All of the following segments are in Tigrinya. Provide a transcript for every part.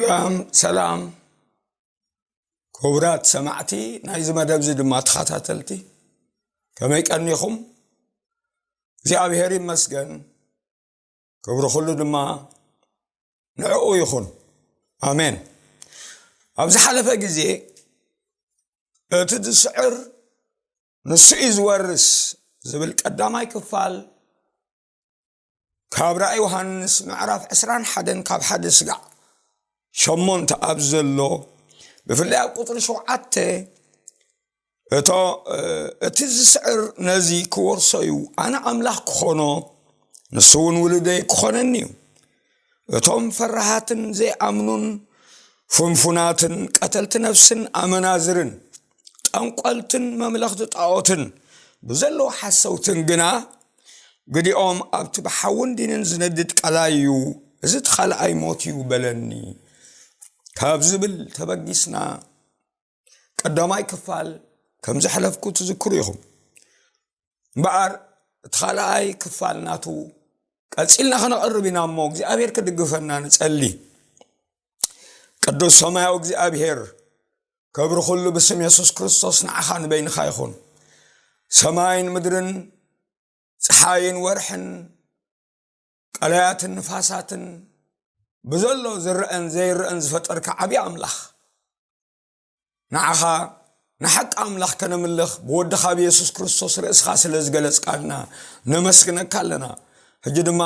ሰላም ሰላም፣ ክቡራት ሰማዕቲ ናይዚ መደብ እዚ ድማ ተኸታተልቲ፣ ከመይ ቀኒኹም? እግዚኣብሔር ይመስገን፣ ክብሪ ኩሉ ድማ ንዕኡ ይኹን። ኣሜን። ኣብ ዝሓለፈ ግዜ እቲ ዝስዕር ንሱ እዩ ዝወርስ ዝብል ቀዳማይ ክፋል ካብ ራእይ ዮሃንስ ምዕራፍ ዕስራን ሓደን ካብ ሓደ ስጋዕ ሸሞንተ ኣብ ዘሎ፣ ብፍላይ ኣብ ቁፅሪ ሸውዓተ፣ እቶ እቲ ዝስዕር ነዚ ክወርሶ እዩ፣ ኣነ ኣምላኽ ክኾኖ፣ ንሱ እውን ውሉደይ ክኾነኒ እዩ። እቶም ፈራሃትን ዘይኣምኑን ፍንፉናትን ቀተልቲ ነፍስን ኣመናዝርን ጠንቆልትን መምለኽቲ ጣዖትን ብዘለዉ ሓሰውትን ግና፣ ግዲኦም ኣብቲ ብሓውን ዲንን ዝነድድ ቀላይ እዩ፣ እዚ እቲ ካልኣይ ሞት እዩ በለኒ። ካብ ዝብል ተበጊስና ቀዳማይ ክፋል ከም ዘሕለፍኩ ትዝክሩ ኢኹም። እምበኣር እቲ ካልኣይ ክፋል ናቱ ቀጺልና ከነቕርብ ኢና እሞ እግዚኣብሔር ክድግፈና ንጸሊ። ቅዱስ ሰማያዊ እግዚኣብሔር፣ ክብሪ ኩሉ ብስም የሱስ ክርስቶስ ንዓኻ ንበይንኻ ይኹን። ሰማይን ምድርን፣ ጸሓይን ወርሕን፣ ቀላያትን ንፋሳትን፣ ብዘሎ ዝረአን ዘይረአን ዝፈጠርካ ዓብዪ ኣምላኽ፣ ንዓኻ ንሓቂ ኣምላኽ ከነምልኽ ብወድኻ ብየሱስ ክርስቶስ ርእስኻ ስለ ዝገለጽካልና ነመስግነካ ኣለና። ሕጂ ድማ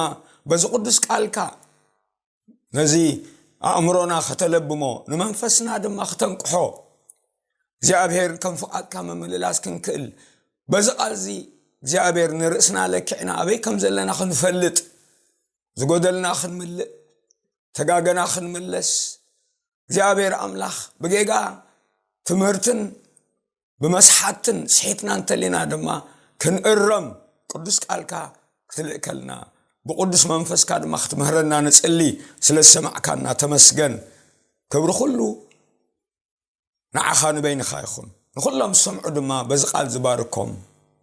በዚ ቅዱስ ቃልካ ነዚ ኣእምሮና ከተለብሞ፣ ንመንፈስና ድማ ክተንቅሖ፣ እግዚኣብሔር ከም ፍቓድካ ምምልላስ ክንክእል፣ በዚ ቃል እዚ እግዚኣብሔር ንርእስና ለኪዕና ኣበይ ከም ዘለና ክንፈልጥ፣ ዝጎደልና ክንምልእ፣ ተጋገና ክንምለስ፣ እግዚኣብሔር ኣምላኽ ብጌጋ ትምህርትን ብመስሓትን ስሒትና እንተሊና ድማ ክንእረም ቅዱስ ቃልካ ክትልእከልና፣ ብቅዱስ መንፈስካ ድማ ክትምህረና ንጽሊ። ስለ ዝሰማዕካና ተመስገን። ክብሪ ኩሉ ንዓኻ ንበይንኻ ይኹን። ንኹሎም ዝሰምዑ ድማ በዚ ቃል ዝባርኮም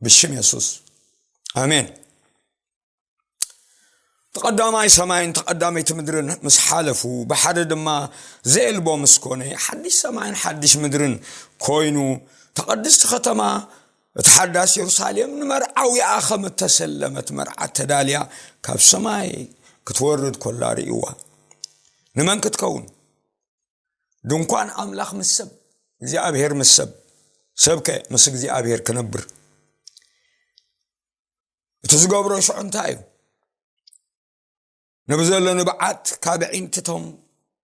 ብሽም የሱስ። ኣሜን። ተቐዳማይ ሰማይን ተቐዳመይቲ ምድርን ምስ ሓለፉ፣ ብሓደ ድማ ዘየልቦ ምስ ኮነ፣ ሓድሽ ሰማይን ሓድሽ ምድርን ኮይኑ፣ ተቐድስቲ ከተማ፣ እቲ ሓዳስ የሩሳሌም፣ ንመርዓዊኣ ከም እተሰለመት መርዓት ተዳልያ ካብ ሰማይ ክትወርድ ኮላ ርእይዋ። ንመን ክትከውን? ድንኳን ኣምላኽ ምስ ሰብ፣ እግዚኣብሔር ምስ ሰብ፣ ሰብከ ምስ እግዚኣብሔር ክነብር። እቲ ዝገብሮ ሽዑ እንታይ እዩ? ንብዘሎ ንብዓት ካብ ኣዒንትቶም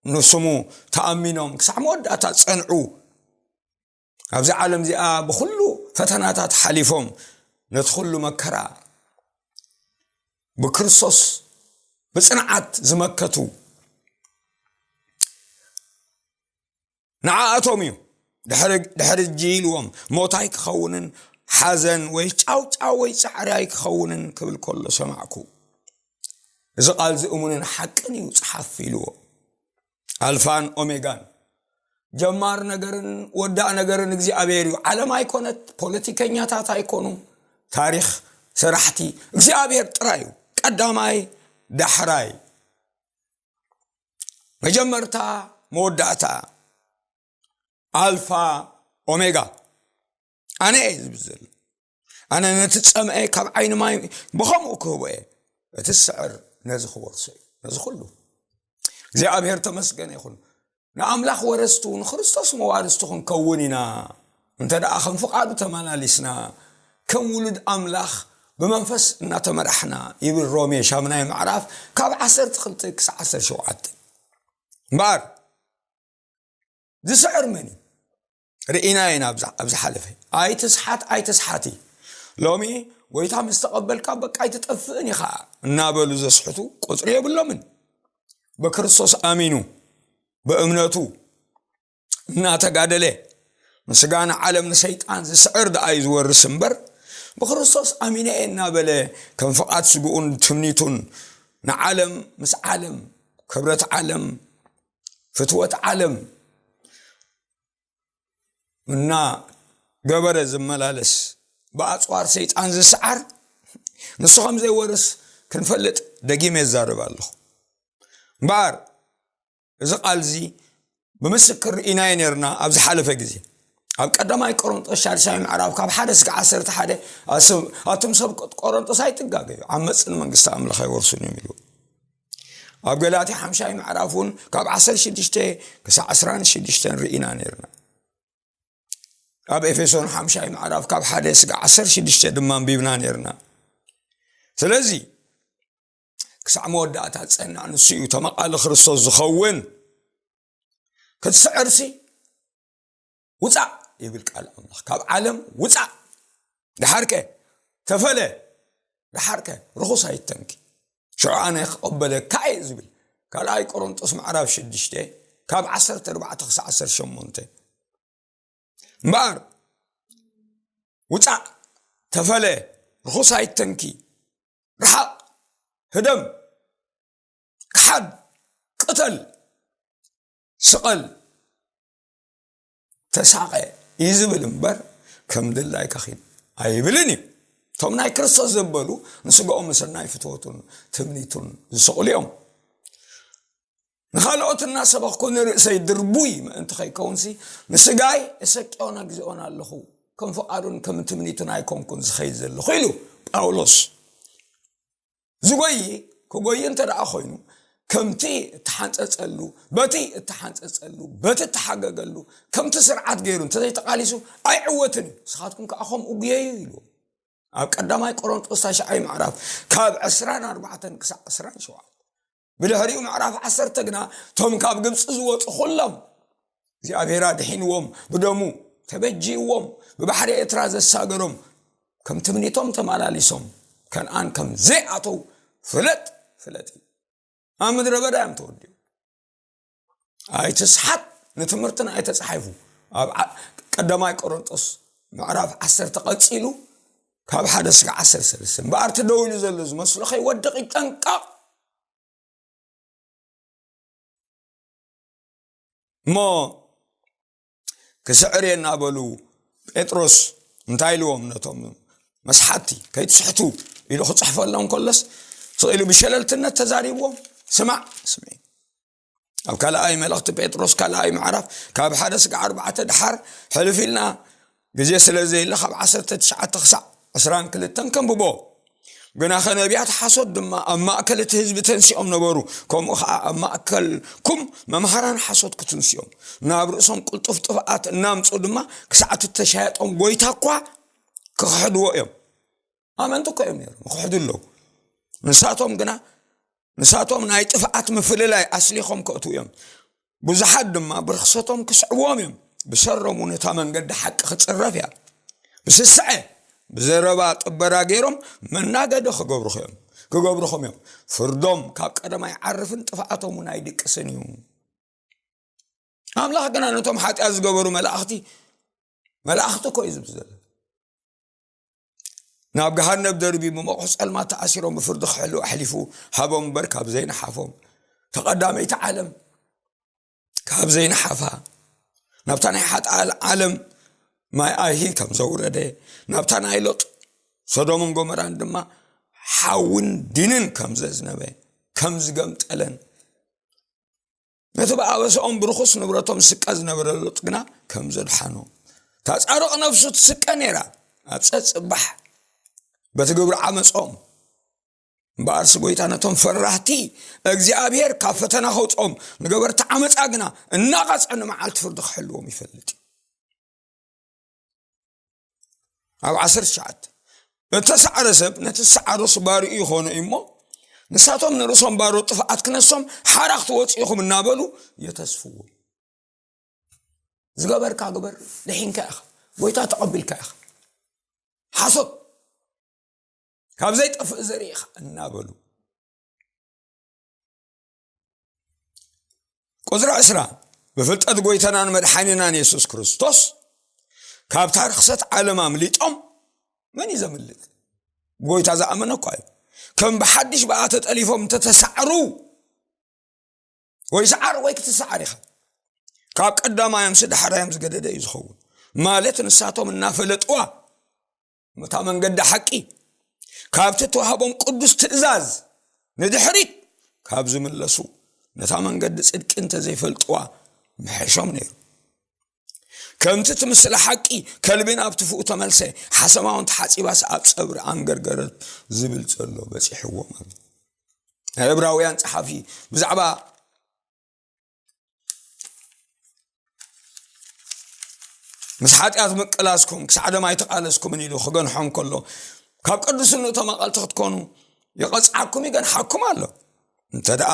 ንስሙ ተኣሚኖም ክሳዕ መወዳእታ ጸንዑ። ኣብዚ ዓለም እዚኣ ብኹሉ ፈተናታት ሓሊፎም ነቲ ኩሉ መከራ ብክርስቶስ ብጽንዓት ዝመከቱ ንዓኣቶም እዩ። ድሕሪ ድሕሪ እጂ ኢልዎም፣ ሞት ኣይክኸውንን፣ ሓዘን ወይ ጫውጫው ወይ ጻዕሪ ኣይክኸውንን ክብል ከሎ ሰማዕኩ። እዚ ቃል እዚ እሙንን ሓቅን እዩ፣ ጽሓፍ ኢልዎ። ኣልፋን ኦሜጋን፣ ጀማር ነገርን ወዳእ ነገርን እግዚኣብሔር እዩ። ዓለም ኣይኮነት፣ ፖለቲከኛታት ኣይኮኑ፣ ታሪኽ ሰራሕቲ እግዚኣብሔር ጥራይ እዩ። ቀዳማይ ዳሕራይ፣ መጀመርታ መወዳእታ፣ ኣልፋ ኦሜጋ፣ ኣነ እየ ዝብል ዘሎ። ኣነ ነቲ ጸምአ ካብ ዓይኒ ማይ ብኸምኡ ክህቦ እየ። እቲ ዝስዕር ነዚ ክወርሶ እዩ። ነዚ ኩሉ እግዚኣብሔር ተመስገነ ይኹን። ንኣምላኽ ወረስቱ፣ ንክርስቶስ መዋርስቱ ክንከውን ኢና። እንተ ደኣ ከም ፍቓዱ ተመላሊስና፣ ከም ውሉድ ኣምላኽ ብመንፈስ እናተመራሕና፣ ይብል ሮሜ ሻምናይ ምዕራፍ ካብ ዓሰርተ ክልተ ክሳዕ ዓሰርተ ሸውዓተ። እምበኣር፣ ዝስዕር መን እዩ? ርኢና ኢና ኣብዛ-፣ ኣብ ዝሓለፈ። "ኣይትስሓት፣ ኣይትስሓቲ። ሎሚ ጎይታ ምስ ተቐበልካ በቃ ኣይትጠፍእን ኢኻ" እናበሉ ዘስሕቱ ቁጽሪ የብሎምን። ብክርስቶስ ኣሚኑ፣ ብእምነቱ እናተጋደለ፣ ንስጋ ንዓለም ንሰይጣን ዝስዕር ደኣ እዩ ዝወርስ እምበር፣ ብክርስቶስ ኣሚነ እየ እናበለ ከም ፍቓድ ስግኡን ትምኒቱን ንዓለም ምስ ዓለም፣ ክብረት ዓለም፣ ፍትወት ዓለም እናገበረ ዝመላለስ፣ ብኣጽዋር ሰይጣን ዝስዓር፣ ንሱ ከም ዘይወርስ ክንፈልጥ ደጊመ ይዛረብ ኣለኹ። እምበኣር፣ እዚ ቃል እዚ ብምስክር ርኢናዮ ነርና። ኣብ ዝሓለፈ ግዜ ኣብ ቀዳማይ ቆሮንጦስ ሻድሻይ ምዕራፍ ካብ ሓደ እስከ ዓሰርተ ሓደ ኣሰብ-፣ ኣቱም ሰብ ቆሮንጦስ ኣይትጋገዩ፣ ዓመፅ ንመንግስቲ ኣምላኽ ኣይወርሱን እዮም ኢሉ። ኣብ ገላትያ ሓምሻይ ምዕራፍ እውን ካብ ዓሰርተ ሽዱሽተ ክሳብ ዓሰርተ ሽዱሽተ ርኢና ነርና። ኣብ ኤፌሶን ሓምሻይ ምዕራፍ ካብ ሓደ እስከ ዓሰርተ ሽዱሽተ ድማ ኣንቢብና ነርና። ስለዚ ክሳዕ መወዳእታ ዝጸንዕ ንሱ እዩ ተመቓሊ ክርስቶስ ዝኸውን። ክትስዕርሲ ውጻእ ይብል ቃል ኣምላኽ። ካብ ዓለም ውጻእ፣ ደሓርከ ተፈለ፣ ደሓርከ ርኹስ ኣይተንኪ። ሽዑ ኣነ ክቐበለካ እየ ዝብል ካልኣይ ቆሮንጦስ ምዕራፍ ሽዱሽተ ካብ ዓሰርተ ኣርባዕተ ክሳዕ ዓሰርተ ሸሞንተ። እምበኣር ውጻእ፣ ተፈለ፣ ርኹስ ኣይተንኪ፣ ርሓቕ፣ ህደም፣ ክሓድ፣ ቅተል፣ ስቐል፣ ተሳቐ እዩ ዝብል እምበር ከም ድላይካ ኺድ ኣይብልን እዩ። እቶም ናይ ክርስቶስ ዘበሉ ንስጋኦም ምስናይ ፍትወቱን ትምኒቱን ዝስቕሉ እዮም። ንኻልኦት እናሰበኽኩ ንርእሰይ ድርቡይ ምእንቲ ኸይከውንሲ ንስጋይ እሰቅዮን ኣግዝኦን ኣለኹ፣ ከም ፍቓዱን ከም ትምኒቱን ኣይኮንኩን ዝኸይድ ዘለኹ ኢሉ ጳውሎስ። ዝጎይ ክጎይ እንተ ደኣ ኮይኑ ከምቲ እተሓንጸጸሉ፣ በቲ እተሓንጸጸሉ፣ በቲ እተሓገገሉ፣ ከምቲ ስርዓት ገይሩ እንተዘይተቓሊሱ ኣይዕወትን እዩ። ንስኻትኩም ከኣ ከምኡ ጉየዩ ኢሉ ኣብ ቀዳማይ ቆሮንጦስ ታሽዓይ ምዕራፍ ካብ ዕስራን ኣርባዕተን ክሳዕ ዕስራን ሸውዓተ። ብድሕሪኡ ምዕራፍ ዓሰርተ ግና እቶም ካብ ግብጺ ዝወጹ ኩሎም እግዚኣብሔር ኣድሒንዎም፣ ብደሙ ተበጅይዎም፣ ብባሕሪ ኤርትራ ዘሳገሮም፣ ከም ትምኒቶም ተመላሊሶም ከነኣን ከም ዘይኣተው ፍለጥ፣ ፍለጥ እዩ። ኣብ ምድረ በዳ እዮም ተወዲኡ። ኣይትስሓት፣ ንትምህርትና ኣይተጻሒፉ። ኣብ ዓ-፣ ቀዳማይ ቆሮንጦስ ምዕራፍ ዓሰርተ ቀጺሉ ካብ ሓደ እስከ ዓሰርተ ሰለስተ። እምበኣር እቲ ደው ኢሉ ዘሎ ዝመስሎ ከይወድቕ ይጠንቀቕ። እሞ ክስዕር እየ እናበሉ ጴጥሮስ እንታይ ኢልዎም ነቶም መስሓቲ ከይትስሕቱ ኢሉ ክጽሕፈሎም ከሎስ ስቕ ኢሉ ብሸለልትነት ተዛሪብዎም። ስማዕ፣ ስምዒ። ኣብ ካልኣይ መልእኽቲ ጴጥሮስ ካልኣይ ምዕራፍ ካብ ሓደ ስጋዕ ኣርባዕተ ደሓር ሕልፍ ኢልና ግዜ ስለ ዘየለ ካብ ዓሰርተ ትሽዓተ ክሳዕ ዕስራን ክልተን ከንብቦ። ግናኸ ነቢያት ሓሶት ድማ ኣብ ማእከል እቲ ህዝቢ ተንሲኦም ነበሩ፣ ከምኡ ኸዓ ኣብ ማእከልኩም መምሃራን ሓሶት ክትንስዮም ናብ ርእሶም ቅልጡፍ ጥፍኣት እናምጹ ድማ ክሳዕ እቲ እተሻየጦም ጐይታ እኳ ክኽሕድዎ እዮም። ኣመንቲ እኮ እዮም ነይሮም፣ ይኽሕዱ ኣለዉ። ንሳቶም ግና ንሳቶም ናይ ጥፍኣት ምፍልላይ ኣስሊኾም ከእትዉ እዮም። ብዙሓት ድማ ብርኽሰቶም ክስዕብዎም እዮም። ብሰሮም እውን እታ መንገዲ ሓቂ ክጽረፍ እያ። ብስስዐ ብዘረባ ጥበራ ገይሮም መናገዲ ክገብሩኹ እዮም፣ ክገብሩኹም እዮም። ፍርዶም ካብ ቀደም ኣይዓርፍን፣ ጥፍኣቶም እውን ኣይድቅስን እዩ። ኣምላኽ ግና ነቶም ሓጢኣት ዝገበሩ መላእኽቲ፣ መላእኽቲ እኮ እዩ ዝብል ዘሎ። ናብ ገሃነብ ደርቢ ብመቑሕ ጸልማት ተኣሲሮም ብፍርዲ ክሕልው ኣሕሊፉ ሃቦም እምበር ካብ ዘይነሓፎም፣ ተቐዳመይቲ ዓለም ካብ ዘይነሓፋ፣ ናብታ ናይ ሓጥኣን ዓለም ማይ ኣይሂ ከም ዘውረደ፣ ናብታ ናይ ሎጥ ሰዶምን ጎመራን ድማ ሓውን ዲንን ከም ዘዝነበ፣ ከም ዝገምጠለን፣ ነቲ ብኣበስኦም ብርኹስ ንብረቶም ዝስቀ ዝነበረ ሎጥ ግና ከም ዘድሓኖ። እታ ጻድቕ ነፍሱ ትስቀ ነይራ፣ ኣብ ጸጽባሕ በቲ ግብሪ ዓመጾም። እምበኣርሲ ጐይታ ነቶም ፈራህቲ እግዚኣብሔር ካብ ፈተና ከውጽኦም፣ ንገበርቲ ዓመጻ ግና እናቐጸ ንመዓልቲ ፍርዲ ክሕልዎም ይፈልጥ እዩ። ኣብ ዓሰርተ ትሽዓተ፣ እተሳዕረ ሰብ ነቲ ዝሰዓሮስ ባርኡ ይኾኖ እዩ እሞ፣ ንሳቶም ንርእሶም ባሮ ጥፍኣት ክነሶም ሓራ ክትወጹ ኢኹም እናበሉ የተስፍዎ። ዝገበርካ ግበር፣ ድሒንካ ኢኻ፣ ጐይታ ተቐቢልካ ኢኻ። ሓሶት ካብ ዘይጠፍእ ዘርኢ ኢኻ እናበሉ። ቁጽሪ ዕስራ፣ ብፍልጠት ጐይታናን መድሓኒናን የሱስ ክርስቶስ ካብታ ርኽሰት ዓለም ኣምሊጦም። መን እዩ ዘምልጥ? ጐይታ ዝኣመነ እኳ እዩ። ከም ብሓድሽ ብኣ ተጠሊፎም እንተተሳዕሩ፣ ወይ ሰዓር ወይ ክትሰዓር ኢኻ። ካብ ቀዳማዮምሲ ዳሕራዮም ዝገደደ እዩ ዝኸውን። ማለት ንሳቶም እናፈለጥዋ ነታ መንገዲ ሓቂ ካብቲ ተዋህቦም ቅዱስ ትእዛዝ ንድሕሪት ካብ ዝምለሱ፣ ነታ መንገዲ ጽድቂ እንተዘይፈልጥዋ፣ ምሐሾም ነይሩ። ከምቲ እቲ ምስላ ሓቂ ከልቢ ናብ ትፍኡ ተመልሰ፣ ሓሰማ እውን ተሓጺባስ ኣብ ጸብሪ ኣንገርገረት ዝብል ዘሎ በጺሕዎ ማለት እዩ። ናይ ዕብራውያን ጸሓፊ ብዛዕባ ምስ ሓጢኣት ምቅላስኩም ክሳዕ ደም ኣይተቃለስኩምን ኢሉ ክገንሖም ከሎ፣ ካብ ቅዱስንኡ ተማቐልቲ ክትኮኑ ይቐጽዓኩም ይገንሓኩም ኣሎ። እንተ ደኣ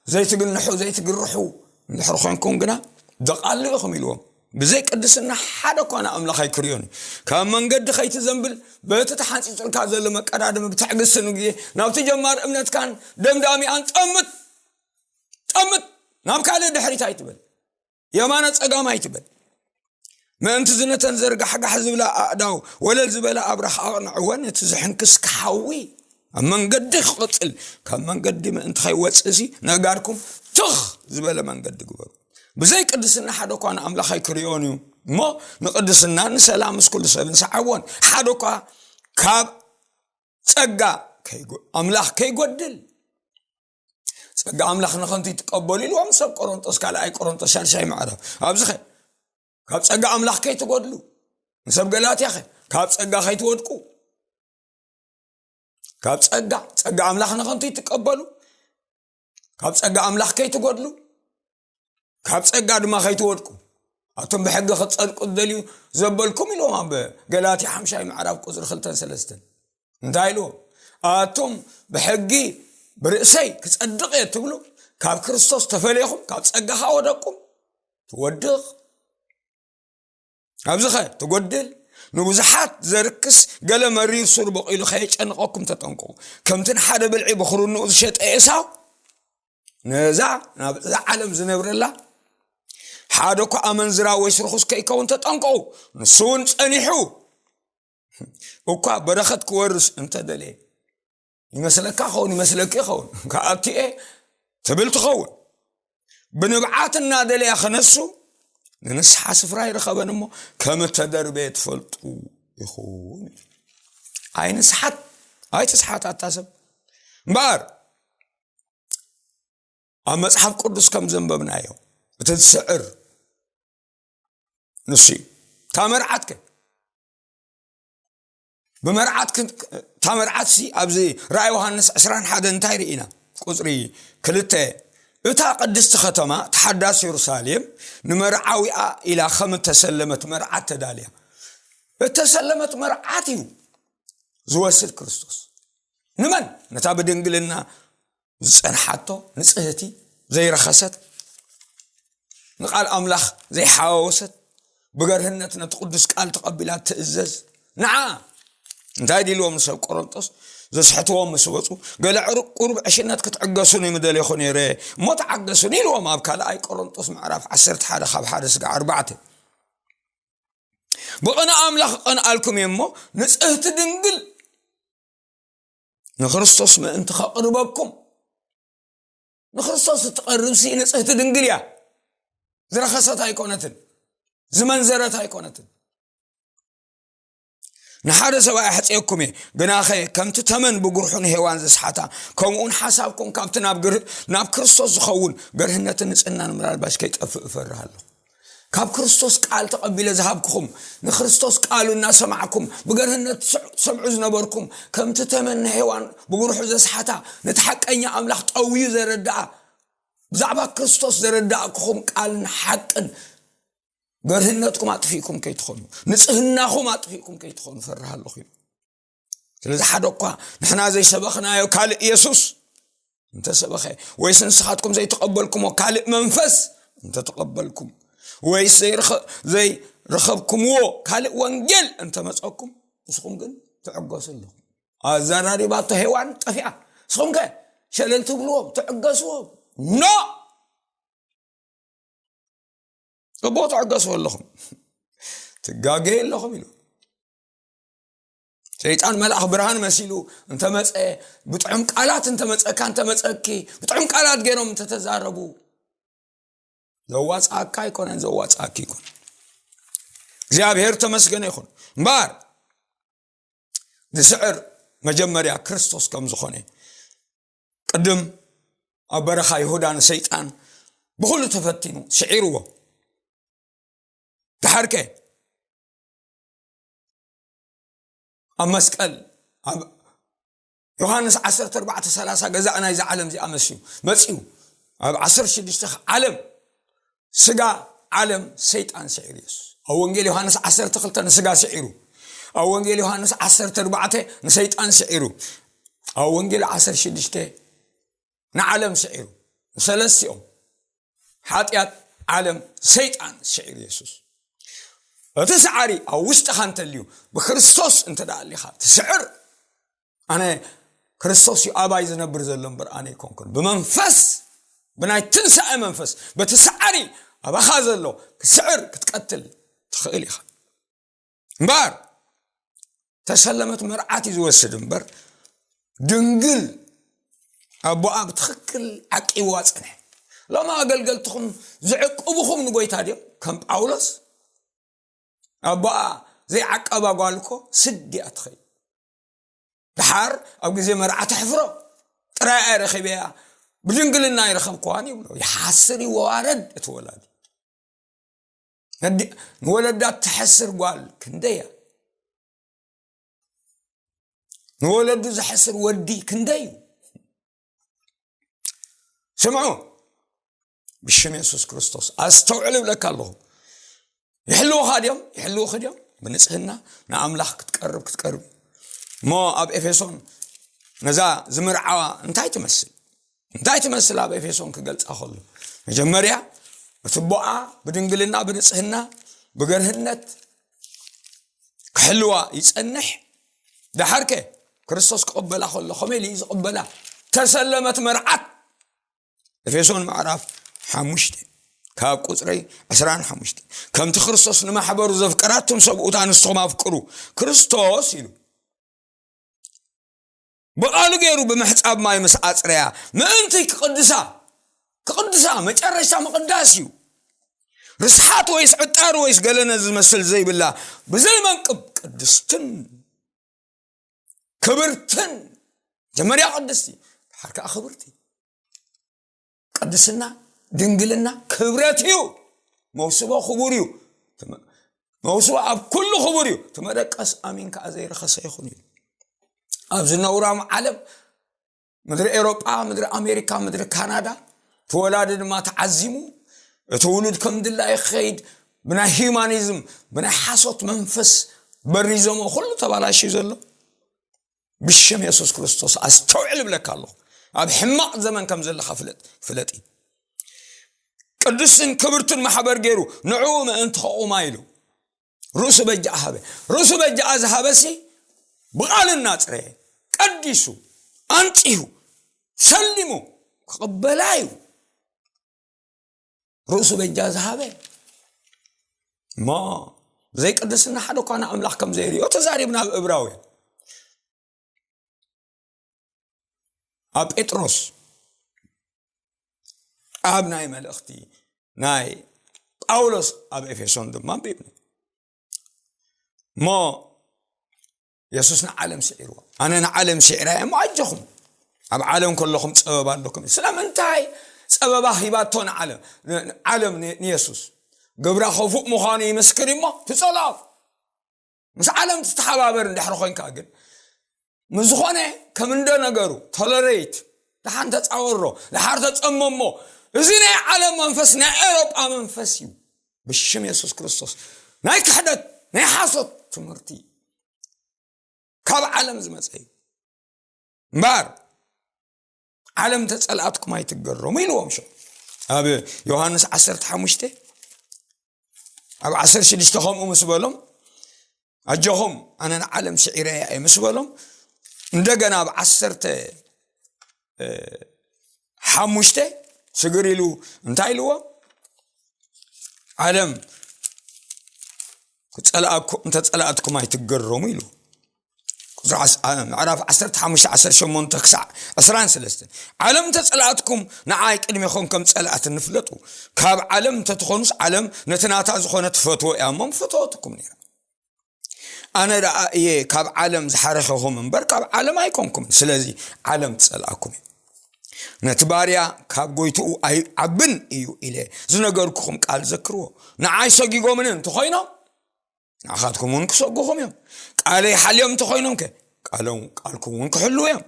ዘይትግንሑ ዘይትግርሑ እንድሕር ኮይንኩም ግና ደቓሉ ኢኹም ኢልዎም። ብዘይ ቅድስና ሓደ እኳ ንኣምላኽ ኣይክርዮን እዩ። ካብ መንገዲ ከይትዘንብል በቲ ተሓንጺጹልካ ዘሎ መቀዳድሚ ብትዕግስቲ ንግዜ ናብቲ ጀማሪ እምነትካን ደምዳሚኣን ጠምት፣ ጠምት፣ ናብ ካልእ ድሕሪት ኣይትበል፣ የማነ ጸጋም ኣይትበል። ምእንቲ ዝነተን ዘርጋሕጋሕ ዝብላ ኣእዳው ወለል ዝበላ ኣብራኽ ኣቕንዕወን፣ እቲ ዝሕንክስ ክሓዊ ኣብ መንገዲ ክቕጽል፣ ካብ መንገዲ ምእንቲ ከይወጽእ እዚ ነጋድኩም ትኽ ዝበለ መንገዲ ግበሩ። ብዘይ ቅድስና ሓደ እኳ ንኣምላኽ ኣይክርዮን እዩ እሞ፣ ንቅድስናን ንሰላም ምስ ኩሉ ሰብን ሰዓቦን። ሓደ እኳ ካብ ጸጋ ከይጎ-፣ ኣምላኽ ከይጎድል። ጸጋ ኣምላኽ ንኸንቱ ይትቀበሉ ኢልዎም ሰብ ቆሮንጦስ፣ ካልኣይ ቆሮንጦስ ሻድሻይ ምዕራፍ። ኣብዚ ኸ ካብ ጸጋ ኣምላኽ ከይትጎድሉ፣ ንሰብ ገላትያ ኸ ካብ ጸጋ ከይትወድቁ፣ ካብ ጸጋ፣ ጸጋ ኣምላኽ ንኸንቱ ይትቀበሉ፣ ካብ ጸጋ ኣምላኽ ከይትጎድሉ፣ ካብ ጸጋ ድማ ከይትወድቁ፣ ኣቶም ብሕጊ ክትጸድቁ ትደልዩ ዘበልኩም ኢልዎም ኣብ ገላትያ ሓምሻይ ምዕራፍ ቁጽሪ ክልተን ሰለስተን። እንታይ ኢልዎም? ኣቶም ብሕጊ ብርእሰይ ክጸድቕ እየ ትብሉ፣ ካብ ክርስቶስ ተፈለይኹም፣ ካብ ጸጋ ኸኣ ወደቅኩም። ትወድቕ። ኣብዚ ኸ ትጎድል፣ ንብዙሓት ዘርክስ፣ ገለ መሪር ሱር በቂሉ ከየጨንቐኩም ተጠንቀቑ። ከምቲ ንሓደ ብልዒ ብኽርንኡ ዝሸጠ ኤሳው፣ ነዛ ናብዛ ዓለም ዝነብረላ፣ ሓደ እኳ ኣመንዝራ ወይስ ርኹስ ከይከውን ተጠንቀቑ። ንሱ እውን ጸኒሑ እኳ በረኸት ክወርስ እንተደለየ፣ ይመስለካ ኸውን፣ ይመስለኪ ኸውን፣ ክኣቱ እየ ትብል ትኸውን። ብንብዓት እናደለያ ክነሱ፣ ንንስሓ ስፍራ ይረኸበን እሞ፣ ከም እተደርበየ ትፈልጡ ኢኹም። ኣይንስሓት፣ ኣይትስሓት ኣታ ሰብ። እምበኣር፣ ኣብ መጽሓፍ ቅዱስ ከም ዘንበብናዮ፣ እቲ ዝስዕር ንሱ እዩ። እታ መርዓት ከ? ብመርዓት ክን-፣ እታ መርዓት ሲ ኣብዚ ራእይ ዮሃንስ ዕስራን ሓደን እንታይ ርኢና? ቁጽሪ ክልተ፣ እታ ቅድስቲ ከተማ፣ እታ ሓዳስ የሩሳሌም፣ ንመርዓዊኣ ኢላ ከም እተሰለመት መርዓት ተዳልያ። እተሰለመት መርዓት እዩ ዝወስድ ክርስቶስ። ንመን? ነታ ብድንግልና ዝጸንሓቶ ንጽህቲ ዘይረኸሰት፣ ንቃል ኣምላኽ ዘይሓዋወሰት፣ ብገርህነት ነቲ ቅዱስ ቃል ተቐቢላ ትእዘዝ። ንዓ እንታይ ዲልዎም ንሰብ ቆሮንጦስ ዘስሕትዎም ምስ ወጹ፣ ገለ ዕሩቅ ቁሩብ ዕሽነት ክትዕገሱኒ ምደሌኹ ነይረ፣ እሞ ተዓገሱኒ ኢልዎም ኣብ ካልኣይ ቆሮንጦስ ምዕራፍ ዓሰርተ ሓደ ካብ ሓደ ስጋዕ ኣርባዕተ። ብቕነ ኣምላኽ እቐንኣልኩም እየ እሞ ንጽህቲ ድንግል ንክርስቶስ ምእንቲ ከቕርበኩም። ንክርስቶስ እትቐርብ ሲ ንጽህቲ ድንግል እያ። ዝረኸሰት ኣይኮነትን፣ ዝመንዘረት ኣይኮነትን። ንሓደ ሰብኣይ ኣሕጽየኩም እየ፣ ግናኸ ከምቲ ተመን ብጉርሑ ንሄዋን ዘስሓታ፣ ከምኡውን ሓሳብኩም ካብቲ ናብ ግር-፣ ናብ ክርስቶስ ዝኸውን ገርህነትን ንጽህናን ምናልባሽ ከይጠፍእ እፈርህ ኣለኹ። ካብ ክርስቶስ ቃል ተቐቢለ ዝሃብኩኹም፣ ንክርስቶስ ቃሉ እናሰማዕኩም ብገርህነት ትስዕ-፣ ትሰምዑ ዝነበርኩም፣ ከምቲ ተመን ንሄዋን ብጉርሑ ዘስሓታ፣ ነቲ ሓቀኛ ኣምላኽ ጠውዩ ዘረድኣ፣ ብዛዕባ ክርስቶስ ዘረዳእኩኹም ቃልን ሓቅን ገርህነትኩም ኣጥፊእኩም ከይትኾኑ፣ ንጽህናኹም ኣጥፊእኩም ከይትኾኑ ፈርህ ኣለኹ እዩ። ስለዚ ሓደ እኳ ንሕና ዘይሰበኽናዮ ካልእ ኢየሱስ እንተሰበኸ፣ ወይስ ንስኻትኩም ዘይተቐበልኩሞ ካልእ መንፈስ እንተተቐበልኩም፣ ወይስ ዘይረኸ-፣ ዘይረኸብኩምዎ ካልእ ወንጌል እንተመጸኩም፣ ንስኹም ግን ትዕገሱ ኣለኹም። ኣዘራሪባቶ ሄዋን ጠፊኣ። ንስኹም ከ ሸለል ትብልዎም፣ ትዕገስዎም? ኖ! እቦ ትዕገሱ ኣለኹም። ትጋገዩ ኣለኹም ኢሉ። ሰይጣን መልኣኽ ብርሃን መሲሉ እንተመጸ፣ ብጥዑም ቃላት እንተመጸካ፣ እንተመጸኪ፣ ብጥዑም ቃላት ገይሮም እንተተዛረቡ፣ ዘዋጽኣካ ኣይኮነን፣ ዘዋጽኣኪ ይኮን። እግዚኣብሔር ተመስገነ ይኹን። እምበኣር፣ ዝስዕር መጀመርያ ክርስቶስ ከም ዝኾነ፣ ቅድም ኣብ በረኻ ይሁዳ ንሰይጣን ብኹሉ ተፈቲኑ፣ ስዒርዎ። ድሓርከ ኣብ መስቀል ኣብ ዮሃንስ ዓሰርተ ኣርባዕተ ሰላሳ ገዛእ ናይዚ ዓለም እዚኣ መስዩ መጺኡ። ኣብ ዓሰርተ ሽዱሽተ ዓለም ስጋ ዓለም ሰይጣን ስዒሩ ኢየሱስ። ኣብ ወንጌል ዮሃንስ ዓሰርተ ክልተ ንስጋ ስዒሩ፣ ኣብ ወንጌል ዮሃንስ ዓሰርተ ኣርባዕተ ንሰይጣን ስዒሩ፣ ኣብ ወንጌል ዓሰርተ ሽዱሽተ ንዓለም ስዒሩ፣ ንሰለስቲኦም ሓጢኣት ዓለም ሰይጣን ስዒሩ ኢየሱስ። እቲ ሰዓሪ ኣብ ውሽጥኻ እንተልዩ፣ ብክርስቶስ እንተ ደኣ ኣሊኻ ትስዕር። ኣነ ክርስቶስ እዩ ኣባይ ዝነብር ዘሎ እምበር ኣነ ኣይኮንኩን። ብመንፈስ፣ ብናይ ትንሳኤ መንፈስ፣ በቲ ሰዓሪ ኣባኻ ዘሎ ክስዕር ክትቀትል ትኽእል ኢኻ። እምበር ተሰለመት መርዓት እዩ ዝወስድ እምበር ድንግል ኣቦኣ ብትኽክል ዓቂብዋ ጸንሐ። ሎም ኣገልገልትኹም ዝዕቅብኹም ንጎይታ ድዮም? ከም ጳውሎስ ኣቦኣ ዘይዓቀባ ጓል እኮ ስዲ እያ ትኸይድ። ድሓር ኣብ ግዜ መርዓ ተሕፍሮ። ጥራይ እየ ረኺበያ፣ ብድንግልና ኣይረኸብክዋን ይብሎ። ይሓስር ይወዋረድ እቲ ወላዲ። ነዲ-፣ ንወለዳ ትሐስር ጓል ክንደይ እያ? ንወለዱ ዝሐስር ወዲ ክንደይ እዩ? ስምዑ፣ ብሽም የሱስ ክርስቶስ ኣስተውዕል እብለካ ኣለኹ። ይሕልውኻ ድዮም? ይሕልውኺ ድዮም? ብንጽህና ንኣምላኽ ክትቀርብ ክትቀርብ። እሞ ኣብ ኤፌሶን ነዛ ዝምርዓዋ እንታይ ትመስል? እንታይ ትመስል? ኣብ ኤፌሶን ክገልጻ ከሎ፣ መጀመርያ እቲ ቦኣ ብድንግልና፣ ብንጽህና፣ ብገርህነት ክሕልዋ ይጸንሕ። ደሓርከ ክርስቶስ ክቕበላ ከሎ ከመይ ኢሉ እዩ ዝቕበላ? ተሰለመት መርዓት። ኤፌሶን ምዕራፍ ሓሙሽተ ካብ ቁጽሪ ዕስራን ሓሙሽተ፣ ከምቲ ክርስቶስ ንማሕበሩ ዘፍቀራቱም ሰብኡት ኣንስትኹም ኣፍቅሩ። ክርስቶስ ኢሉ ብቓሉ ገይሩ ብምሕጻብ ማይ ምስ ኣጽረያ ምእንቲ ክቕድሳ፣ ክቕድሳ መጨረሻ ምቕዳስ እዩ። ርስሓት ወይስ ዕጣር ወይስ ገለ ነዚ ዝመስል ዘይብላ ብዘይ መንቅብ ቅድስትን ክብርትን፣ መጀመርያ ቅድስቲ፣ ድሓር ከኣ ክብርቲ። ቅድስና፣ ድንግልና ክብረት እዩ። መውስቦ ክቡር እዩ። ትመ-፣ መውስቦ ኣብ ኩሉ ክቡር እዩ። እቲ መደቀስ ኣሚን ከኣ ዘይረኸሰ ይኹን እዩ። ኣብ ዝነውራም ዓለም፣ ምድሪ ኤሮጳ፣ ምድሪ ኣሜሪካ፣ ምድሪ ካናዳ፣ እቲ ወላዲ ድማ ተዓዚሙ፣ እቲ ውሉድ ከም ድላዩ ክኸይድ፣ ብናይ ሂዩማኒዝም፣ ብናይ ሓሶት መንፈስ በሪዞሞ ኩሉ ተባላሽዩ ዘሎ። ብሽም የሱስ ክርስቶስ ኣስተውዕል እብለካ ኣለኹ። ኣብ ሕማቕ ዘመን ከም ዘለኻ ፍለጥ፣ ፍለጢ። ቅድስትን ክብርትን ማሕበር ገይሩ ንዕኡ ምእንቲ ከቑማ ኢሉ ርእሱ በጃ ሃበ። ርእሱ በጃ ዝሃበሲ ብቓል እናጽረየ፣ ቀዲሱ፣ ኣንጺሁ፣ ሰሊሙ ክቕበላ እዩ። ርእሱ በጃ ዝሃበ እሞ ዘይቅድስና ሓደ እኳ ንኣምላኽ ከም ዘይርእዮ ተዛሪብና ኣብ እብራውያን። ኣብ ጴጥሮስ ኣብ ናይ መልእኽቲ ናይ ጳውሎስ ኣብ ኤፌሶን ድማ ኣንቢብና። እሞ የሱስ ንዓለም ስዒርዋ። ኣነ ንዓለም ስዒራ እየ እሞ ኣጆኹም። ኣብ ዓለም ከለኹም ጸበባ ኣለኩም። ስለምንታይ ጸበባ ሂባቶ ንዓለም? ን-፣ ዓለም ን-፣ ንየሱስ ግብራ ከፉእ ምዃኑ ይምስክር እሞ ትጸልኦ። ምስ ዓለም ትተሓባበር እንድሕሪ ኮይንካ ግን፣ ምስ ዝኾነ ከም እንደ ነገሩ ቶለሬት፣ ደሓን ተጻወሮ፣ ደሓር ተጸመሞ። እዚ ናይ ዓለም መንፈስ፣ ናይ ኤውሮጳ መንፈስ እዩ። ብሽም የሱስ ክርስቶስ፣ ናይ ክሕደት፣ ናይ ሓሶት ትምህርቲ ካብ ዓለም ዝመጸ እዩ። እምበኣር ዓለም ተጸልኣትኩም ኣይትገረሙ ኢልዎም። ሸው ኣብ ዮሃንስ ዓሰርተ ሓሙሽተ ኣብ ዓሰርተ ሽዱሽተ ከምኡ ምስ በሎም፣ ኣጆኹም ኣነ ንዓለም ስዒረያ እየ ምስ በሎም፣ እንደገና ኣብ ዓሰርተ ሓሙሽተ ስግር ኢሉ እንታይ ኢልዎም? ዓለም ክጸልኣኩ-፣ እንተ ጸላእትኩም ኣይትገረሙ ኢሉ። ቁጽሪ ዓስ-፣ ዓ-፣ ምዕራፍ ዓሰርተ ሓሙሽተ ዓሰርተ ሸሞንተ ክሳዕ ዕስራን ሰለስተን። ዓለም እንተ ጸላእትኩም ንዓይ ቅድሜኹም ከም ጸላእትኒ ፍለጡ። ካብ ዓለም እንተ ትኾኑስ ዓለም ነቲ ናታ ዝኾነ ትፈትዎ እያ እሞ ምፈተወትኩም ነይራ። ኣነ ደኣ እየ ካብ ዓለም ዝሓረኸኹም እምበር ካብ ዓለም ኣይኮንኩምን። ስለዚ ዓለም ትጸልኣኩም እያ። ነቲ ባርያ ካብ ጎይትኡ ኣይዓብን እዩ ኢለ ዝነገርኩኹም ቃል ዘክርዎ። ንዓይ ሰጊጎምኒ እንተኾይኖም፣ ንዓኻትኩም እውን ክሰጉኹም እዮም። ቃለይ ሓልዮም እንተኾይኖም ከ፣ ቃሎም፣ ቃልኩም እውን ክሕልዉ እዮም።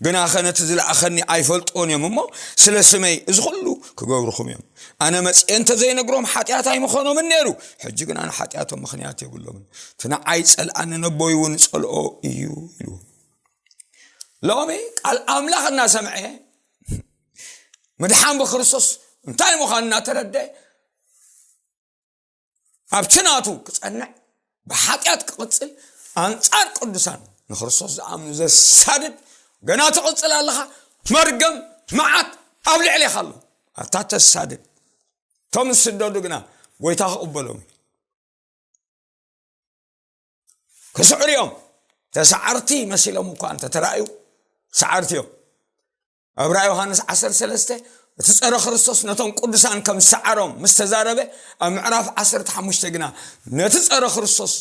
ግናኸ ነቲ ዝለኣኸኒ ኣይፈልጥዎን እዮም እሞ፣ ስለ ስመይ እዚ ኹሉ ክገብሩኹም እዮም። ኣነ መጺኤ እንተዘይነግሮም ሓጢኣት ኣይምኾኖምን ነይሩ። ሕጂ ግና ንሓጢኣቶም ምኽንያት የብሎምን። እቲ ንዓይ ጸልኣኒ ነቦይ እውን ጸልኦ እዩ ኢሉ። ሎሚ ቃል ኣምላኽ እናሰምዐ፣ ምድሓን ብክርስቶስ እንታይ ምዃኑ እናተረድአ፣ ኣብቲ ናቱ ክጸንዕ፣ ብሓጢኣት ክቕጽል፣ ኣንጻር ቅዱሳን ንክርስቶስ ዝኣምኑ ዘሳድድ፣ ገና ትቕጽል ኣለኻ። መርገም፣ መዓት ኣብ ልዕሌኻ ኣሎ። ኣታ ተሳድድ። እቶም ዝስደዱ ግና ጎይታ ክቕበሎም እዩ። ክስዕሩ እዮም። ተሳዓርቲ መሲሎም እኳ እንተተራእዩ፣ ሰዓርቲ እዮም። ኣብ ራእይ ዮሃንስ ዓሰርተ ሰለስተ፣ እቲ ጸረ ክርስቶስ ነቶም ቅዱሳን ከም ዝሰዓሮም ምስ ተዛረበ፣ ኣብ ምዕራፍ ዓሰርተ ሓሙሽተ ግና፣ ነቲ ጸረ ክርስቶስ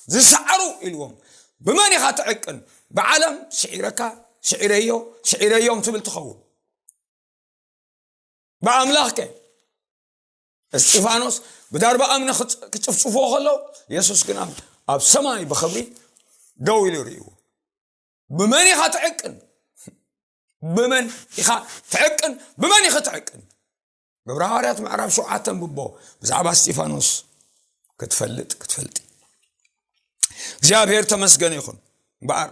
ዝሰዓሩ ኢልዎም። ብመን ኢኻ ትዕቅን? ብዓለም ስዒረካ፣ ስዒረዮ፣ ስዒረዮም ትብል ትኸውን። ብኣምላኽ ከ? እስጢፋኖስ ብዳርባ እምኒ ክጽ-፣ ክጭፍጭፍዎ ከለዉ፣ የሱስ ግን ኣብ፣ ኣብ ሰማይ ብኽብሪ ደው ኢሉ ርእይዎ። ብመን ኢኻ ትዕቅን? ብመን ኢኻ ትዕቅን? ብመን ኢኻ ትዕቅን? ግብረ ሃዋርያት ምዕራፍ ሸውዓተ ኣንብቦ፣ ብዛዕባ እስጢፋኖስ ክትፈልጥ፣ ክትፈልጢ። እግዚኣብሔር ተመስገን ይኹን። እምበኣር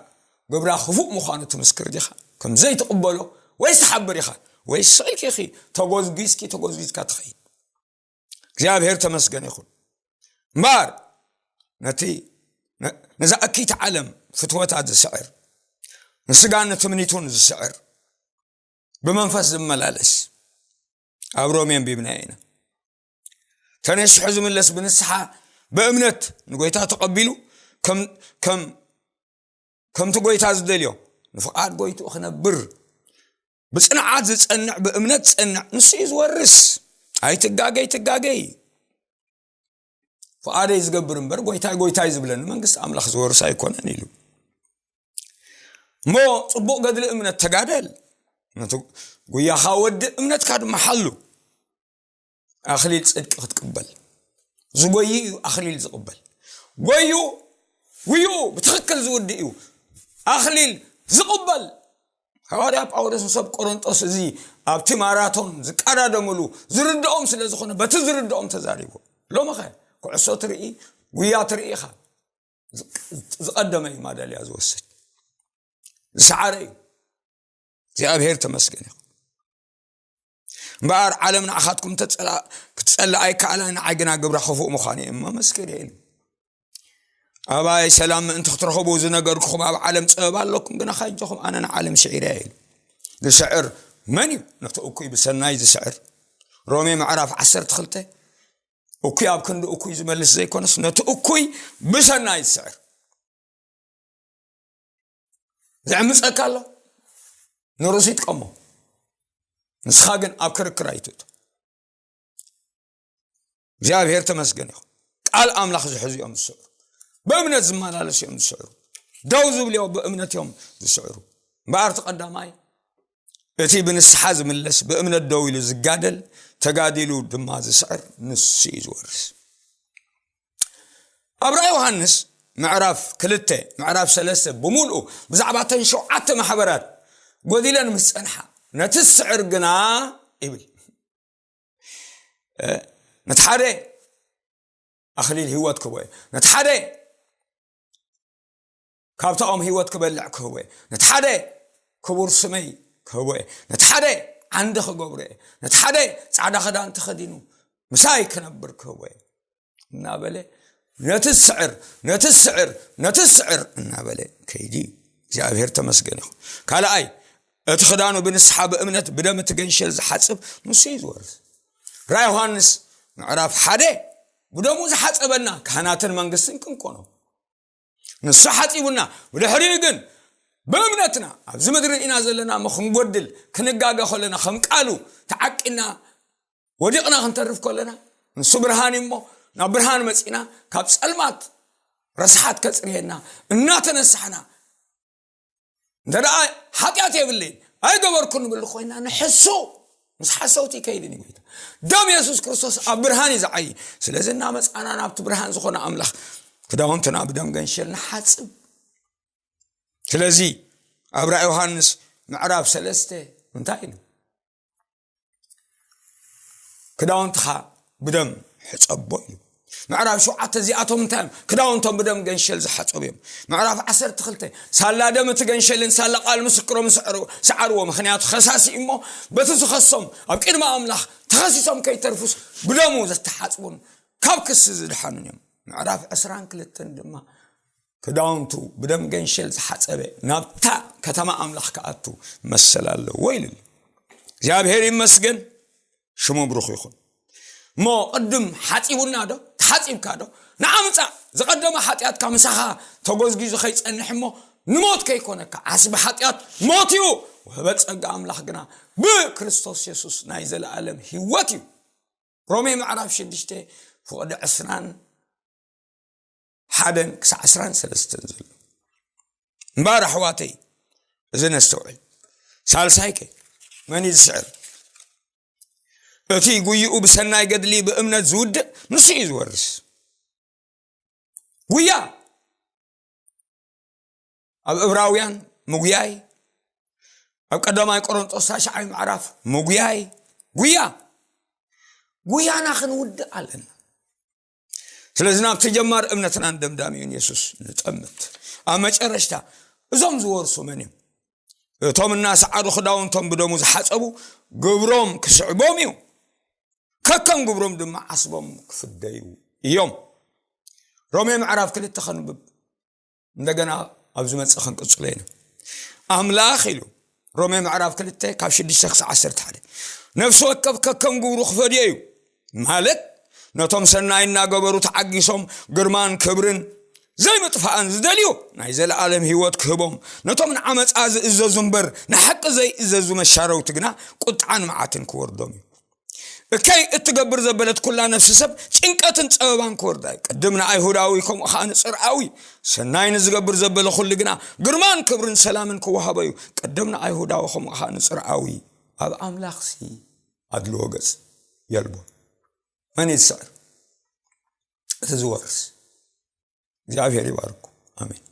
ግብራ ክፉእ ምዃኑ ትምስክር ዲኻ? ከም ዘይትቕበሎ ወይስ ትሓብር ኢኻ? ወይስ ስቕ ኢልኪ ኢኺ ተጎዝጒዝኪ፣ ተጎዝጒዝካ ትኸይድ? እግዚኣብሔር ተመስገን ይኹን። እምበኣር ነቲ፣ ነ-፣ ነዛ እኪት ዓለም ፍትወታ ዝስዕር፣ ንስጋን ንትምኒቱን ዝስዕር፣ ብመንፈስ ዝመላለስ፣ ኣብ ሮሜ ኣንቢብናዮ ኢና። ተነሲሑ ዝምለስ ብንስሓ ብእምነት ንጎይታ ተቐቢሉ ከም፣ ከም፣ ከምቲ ጎይታ ዝደልዮ ንፍቓድ ጎይትኡ ክነብር ብጽንዓት ዝጸንዕ፣ ብእምነት ዝጸንዕ፣ ንሱ እዩ ዝወርስ። ኣይትጋገይ፣ ትጋገይ። ፍቓደይ ዝገብር እምበር፣ ጎይታይ፣ ጎይታይ ዝብለኒ መንግስቲ ኣምላኽ ዝወርስ ኣይኮነን ኢሉ። እሞ ጽቡቕ ገድሊ እምነት ተጋደል፣ ነቲ ጉያኻ ወዲ፣ እምነትካ ድማ ሓሉ። ኣኽሊል ጽድቂ ክትቅበል። ዝጎይ እዩ ኣኽሊል ዝቕበል። ጎዩ፣ ጉዩ ብትኽክል ዝውድእ እዩ ኣኽሊል ዝቕበል። ሃዋርያ ጳውሎስ ንሰብ ቆሮንጦስ እዚ ኣብቲ ማራቶን ዝቀዳደምሉ ዝርድኦም ስለ ዝኾነ፣ በቲ ዝርድኦም ተዛሪቡ። ሎሚ ኸ ኩዕሶ ትርኢ፣ ጉያ ትርኢ ኢኻ። ዝቀደመ እዩ ማዳልያ ዝወስድ። ዝሰዓረ እዩ። እግዚኣብሔር ተመስገን ይኹን። እምበኣር ዓለም ንዓኻትኩም ተጸላ-፣ ክትጸልእ ኣይከኣላን፣ ንዓይ ግና ግብራ ክፉእ ምዃኑ እየ እሞ መስክር እየ ኢሉ። ኣባይ ሰላም ምእንቲ ክትረኽቡ ዝነገርኩኹም ኣብ ዓለም ጸበባ ኣለኩም፣ ግና ካይጆኹም ኣነ ንዓለም ስዒረ እየ ኢሉ። ዝስዕር መን እዩ? ነቲ እኩይ ብሰናይ ዝስዕር። ሮሜ ምዕራፍ ዓሰርተ ክልተ፣ እኩይ ኣብ ክንዲ እኩይ ዝመልስ ዘይኮነስ፣ ነቲ እኩይ ብሰናይ ዝስዕር። ዝዕምጸካ ኣሎ፣ ንርእሱ ይጥቀሞ። ንስኻ ግን ኣብ ክርክር ኣይትእቶ። እግዚኣብሔር ተመስገን ይኹን። ቃል ኣምላኽ ዝሕዙ እዮም ዝስዕሩ። ብእምነት ዝመላለሱ እዮም ዝስዕሩ። ደው ዝብሉ እዮም ብእምነት እዮም ዝስዕሩ። እምበኣር እቲ ቀዳማይ፣ እቲ ብንስሓ ዝምለስ፣ ብእምነት ደው ኢሉ ዝጋደል፣ ተጋዲሉ ድማ ዝስዕር፣ ንሱ እዩ ዝወርስ። ኣብ ራእይ ዮሃንስ ምዕራፍ ክልተ፣ ምዕራፍ ሰለስተ ብምልኡ ብዛዕባ እተን ሸውዓተ ማሕበራት ጎዲለን ምስ ጸንሓ፣ ነቲ ዝስዕር ግና ይብል፣ እ፣ ነቲ ሓደ ኣኽሊል ህይወት ክህቦ እየ፣ ነቲ ሓደ ካብታ ኦም ህይወት ክበልዕ ክህቦ እየ፣ ነቲ ሓደ ክቡር ስመይ ክህቦ እየ፣ ነቲ ሓደ ዓንዲ ክገብሮ እየ፣ ነቲ ሓደ ጻዕዳ ክዳን ተኸዲኑ ምሳይ ክነብር ክህቦ እየ እናበለ፣ ነቲ ዝስዕር፣ ነቲ ዝስዕር፣ ነቲ ዝስዕር እናበለ ከይዲ። እግዚኣብሔር ተመስገን ይኹን። ካልኣይ፣ እቲ ክዳኑ ብንስሓ ብእምነት ብደም እቲ ገንሸል ዝሓጽብ ንሱ እዩ ዝወርስ። ራእይ ዮሃንስ ምዕራፍ ሓደ፣ ብደሙ ዝሓጸበና ካህናትን መንግስትን ክንኮኖ፣ ንሱ ሓጺቡና፣ ብድሕሪኡ ግን ብእምነትና ኣብዚ ምድሪ ኢና ዘለና እሞ ክንጎድል፣ ክንጋገ ከለና ከም ቃሉ ተዓቂና ወዲቕና ክንተርፍ ከለና፣ ንሱ ብርሃን እዩ እሞ ናብ ብርሃን መጺና፣ ካብ ጸልማት ረስሓት ከጽርየና እናተነሳሕና፣ እንተ ደኣ ሓጢኣት የብለይን፣ ኣይገበርኩን ንብል ኮይና ንሕሱ ምስ ሓሰውቲ ይከይድን እዩ ጎይታ። ደም የሱስ ክርስቶስ ኣብ ብርሃን እዩ ዝዓይ። ስለዚ እናመፃና ናብቲ ብርሃን ዝኾነ ኣምላኽ ክዳውንትና ብደም ገንሸል ንሓፅብ። ስለዚ ኣብ ራእይ ዮሃንስ ምዕራፍ ሰለስተ እንታይ ኢሉ? ክዳውንትኻ ብደም ሕፀቦ ኢሉ። ምዕራፍ ሸውዓተ እዚኣቶም እንታይ እዮም? ክዳውንቶም ብደም ገንሸል ዝሓፀቡ እዮም። ምዕራፍ ዓሰርተ ክልተ ሳላ ደም እቲ ገንሸልን ሳላ ቃል ምስክሮም ሰዓርዎ። ምክንያቱ ከሳሲ እሞ በቲ ዝኸሶም ኣብ ቅድሚ ኣምላኽ ተኸሲሶም ከይተርፉስ ብደሙ ዝተሓፅቡን ካብ ክሲ ዝድሓኑን እዮም። ምዕራፍ ዕስራን ክልተን ድማ ክዳውንቱ ብደም ገንሸል ዝሓፀበ ናብታ ከተማ ኣምላኽ ክኣቱ መሰል ኣለዎ ኢሉ። እግዚኣብሔር ይመስገን፣ ሽሙ ብሩኽ ይኹን። እሞ ቅድም ሓፂቡና ዶ? ተሓፂብካ ዶ? ንዓምፃ ዝቐደመ ሓጢኣትካ ምሳኻ ተጎዝጊዙ ከይፀንሕ እሞ ንሞት ከይኮነካ ዓስቢ ሓጢኣት ሞት እዩ። ወህበ ፀጋ ኣምላኽ ግና ብክርስቶስ የሱስ ናይ ዘለኣለም ህይወት እዩ። ሮሜ ምዕራፍ ሽዱሽተ ፍቕዲ ዕስራን ሓደን ክሳዕ ዕስራን ሰለስተን ዘሎ። እምበኣር ኣሕዋተይ፣ እዚ ነስተውዕል። ሳልሳይከ መን እዩ ዝስዕር? እቲ ጉይኡ ብሰናይ ገድሊ ብእምነት ዝውድእ ንሱ እዩ ዝወርስ። ጉያ ኣብ እብራውያን ምጉያይ፣ ኣብ ቀዳማይ ቆሮንጦስ ታሽዓይ ምዕራፍ ምጉያይ፣ ጉያ ጉያና ክንውድእ ኣለና። ስለዚ ናብቲ ጀማር እምነትናን ደምዳሚኡን የሱስ ንጠምት። ኣብ መጨረሽታ እዞም ዝወርሱ መን እዮም? እቶም እናሰዓሩ ክዳውንቶም ብደሙ ዝሓፀቡ ግብሮም ክስዕቦም እዩ። ከከም ግብሮም ድማ ዓስቦም ክፍደዩ እዮም። ሮሜ ምዕራፍ ክልተ ከንብብ እንደገና ኣብ ዝመጽእ ክንቅጽሎ ኢና። ኣምላኽ ኢሉ ሮሜ ምዕራፍ ክልተ ካብ ሽዱሽተ ክሳዕ ዓሰርተ ሓደ ነፍሲ ወከፍ ከከም ግብሩ ክፈድዮ እዩ። ማለት ነቶም ሰናይ እናገበሩ ተዓጊሶም ግርማን ክብርን ዘይምጥፋእን ዝደልዩ ናይ ዘለኣለም ህይወት ክህቦም፣ ነቶም ንዓመፃ ዝእዘዙ እምበር ንሓቂ ዘይእዘዙ መሻረውቲ ግና ቁጥዓን መዓትን ክወርዶም እዩ። እከይ እትገብር ዘበለት ኩላ ነፍሲ ሰብ ጭንቀትን ጸበባን ክወርዳ እዩ። ቅድም ንኣይሁዳዊ ከምኡ ኸዓ ንጽርኣዊ። ሰናይ ንዝገብር ዘበለ ኩሉ ግና ግርማን ክብርን ሰላምን ክወሃቦ እዩ። ቅድም ንኣይሁዳዊ ከምኡ ኸዓ ንጽርኣዊ። ኣብ ኣምላኽሲ ኣድልዎ ገጽ የልቦን። መን እዩ ዝስዕር? እቲ ዝወርስ እግዚኣብሔር ይባርኩ። ኣሜን።